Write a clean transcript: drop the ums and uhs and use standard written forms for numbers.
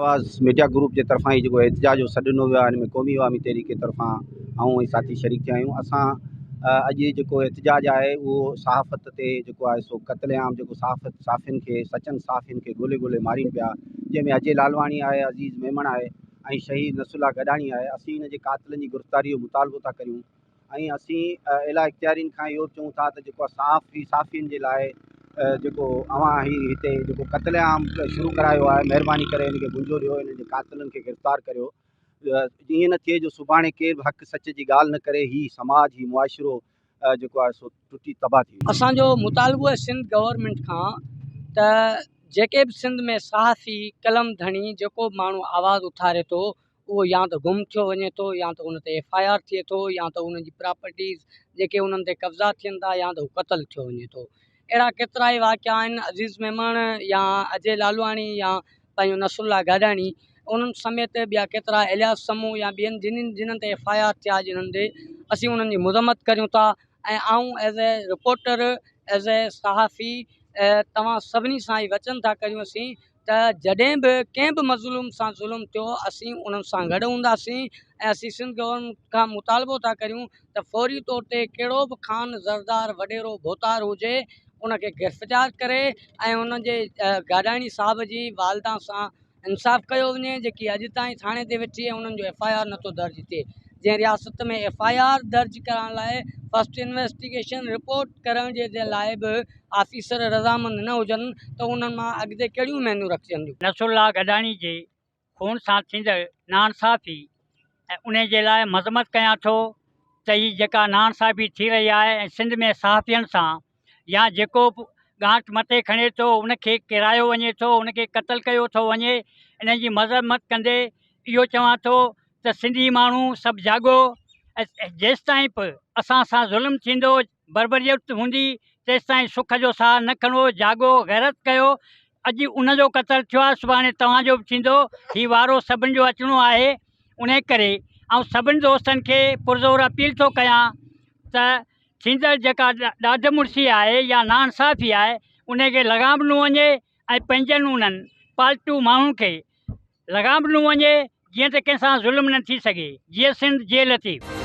آواز media group جي طرفان هي جيڪو احتجاج جو سڏ ڏنو ويو آهي ان ۾ قومي عوامي تحريڪ جي طرفان آئون ۽ ساٿي شريڪ ٿيا آهيون. اسان اڄ جيڪو احتجاج آهي اهو صحافت تي جيڪو آهي سو قتل عام جيڪو صحافت صحافين کي سچن صحافين کي ڳولي ڳولي مارين پيا، جنهن ۾ اجي لالواڻي آهي، عزيز ميمڻ آهي ۽ شهيد نصرالله گڏاڻي آهي. اسين ان جي قاتلن جي گرفتاري جو مطالبو ٿا ڪريون ۽ اسين اعليٰ اختيارين کان اهو به چئون ٿا ته جيڪو آهي صحافي صحافين جي لاء جيڪو اوهان هي هتي جيڪو قتل عام شروع ڪرايو آهي مهرباني ڪري ان کي گنجو ڏيو، انهن جي قاتلن کي گرفتار ڪريو. ائين نه ٿئي جو سڀاڻي ڪير به حق سچ جي ڳالهه نه ڪري، هي سماج هي معاشرو جيڪو آهي سو ٽٽي تباهه ٿي ويندو. اسان جو مطالبو آهي سنڌ گورنمينٽ کان ته جيڪي به سنڌ ۾ صحافي قلم ڌڻي جيڪو به ماڻهو آواز اٿاري ٿو اهو يا ته گم ٿيو وڃي ٿو يا ته ان تي ايف I R ٿئي ٿو يا ته انهن جي پراپرٽيز جيڪي انهن تي قبضا ٿين ٿا يا ته هو قتل ٿيو وڃي ٿو. اهڙا ڪيترا ئي واقعا آهن. عزيز ميمڻ يا اجي لالواڻي يا پنهنجو نصر الله گاڏاڻي انهن سميت ٻيا ڪيترا الياس سمون يا ٻين جن جنن تي ايف I R ٿيا جنن تي اسين انهن جي مذمت ڪريون ٿا ۽ آئون as a reporter as a صحافي توهان سڀني سان هي وچن ٿا ڪريون اسين ته جڏهن به ڪنهن به مظلوم سان ظلم ٿيو اسين انهن سان گڏ هونداسين ۽ اسين سنڌ گورنمينٽ کان مطالبو ٿا ڪريون ته فوري طور تي ڪهڙو به خان زردار وڏيرو ڀوتار هجي ان کي گرفتار ڪري ۽ ان جي گاڏاڻي صاحب جي والده سان انصاف ڪيو وڃي جيڪي اڄ تائين ٿاڻي تي ويٺي ۽ انهن جو ايف I R نٿو درج ٿئي. جنهن رياست ۾ ايف I R درج ڪرائڻ لاء فرسٽ انويسٽيگيشن رپورٽ ڪرڻ جي لاء به آفيسر رضامند نه هجن ته انهن مان اڳتي ڪهڙيون اميدون رکجنديون. نصرالله گڏاڻي جي خون سان ٿيندڙ ناانصافي ۽ انهي جي لاء مذمت ڪيان ٿو ته هي جيڪا ناانصافي ٿي رهي آهي ۽ سنڌ ۾ صحافين سان يا جيڪو به ڳانٺ مٿي کڻي ٿو ان کي ڪيرايو وڃي ٿو ان کي قتل ڪيو ٿو وڃي ان جي مذمت ڪندي اهو چوان ٿو ته سنڌي ماڻهو سڀ جاڳو ۽ جيستائين به اسان سان ظلم ٿيندو بربريت هوندي تيستائين سک جو ساهه نه کڻو جاڳو غيرت ڪيو اڄ ان جو قتل ٿيو آهي سڀاڻي توهان جو به ٿيندو هي وارو سڀن جو اچڻو آهي ان ڪري آئون سڀن دوستن کي پرزور اپيل ٿو ڪيان ته ٿيندڙ جيڪا ڏاڍ مڙسي آهي يا ناانصافي آهي ان کي لغام ڏنو وڃي ۽ پنهنجن انهن پالتو ماڻهن کي لغام ڏنو وڃي جيئن ته ڪنهن سان ظلم نه ٿي سگهي. جيئي سنڌ جيئي لطيف.